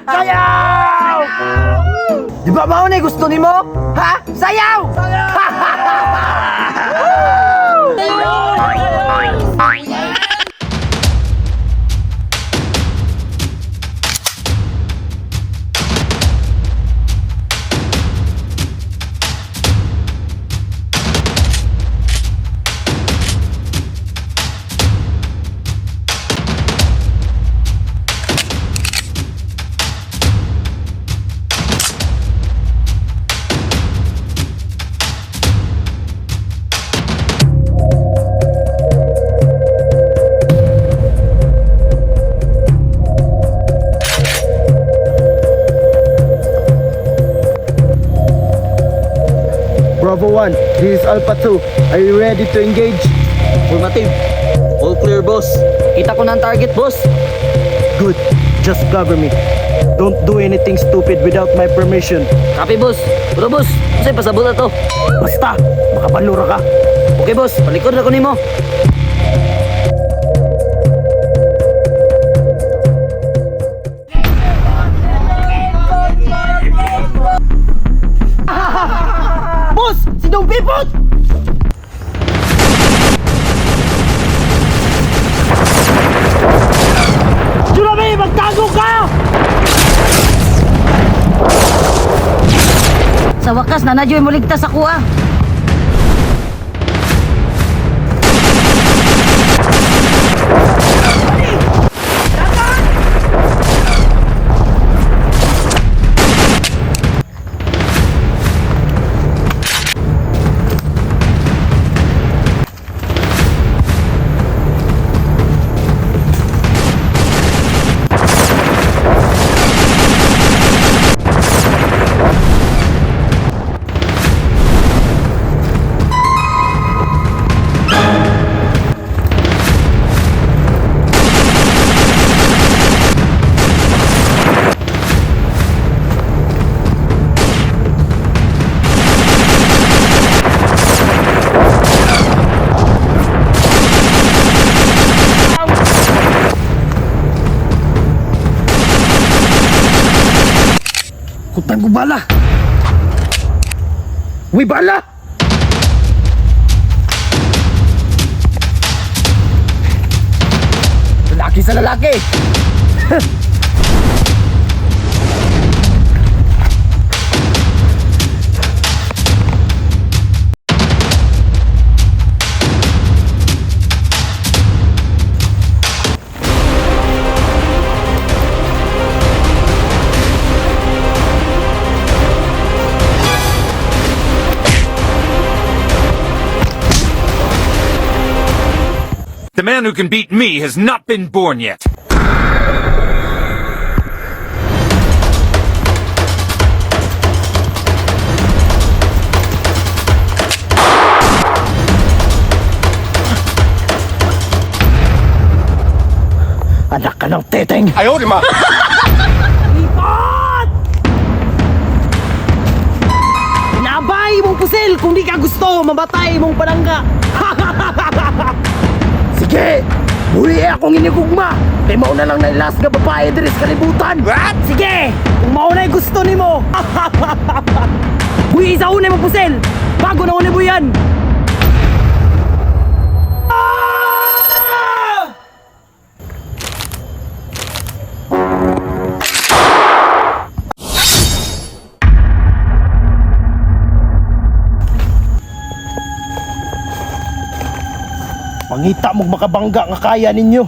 Sayaw! Di ba mao na gusto nimo? Ha? Sayaw! Bravo 1, this is Alpha 2. Are you ready to engage? Affirmative. All clear, boss. Kita ko na ang target, boss. Good. Just cover me. Don't do anything stupid without my permission. Copy, boss. Pero boss, unsay pasabot na to? Basta, makabalura ka. Okay, boss. Palikod na ko nimo. Boss! Si Dong Pipot! Jurame, magtago ka! Sa wakas, nanadyo'y muligtas ako ah. Kutang ko bala! Uy, bala! Lalaki sa lalaki! The man who can beat me has not been born yet. Anak ka ng teteng! Ayaw, ma! Ipot! Nabay mong pusil kung di ka gusto mamatay mong palangga. Sige! Muli akong inigugma! Kay mauna lang na last nga babae diri sa kalibutan! What? Sige! Kung mauna yung gusto nimo! Buhi sa una mong pusil! Bago na una mo yan! Ah! Pangita mong makabangga nga kaya ninyo.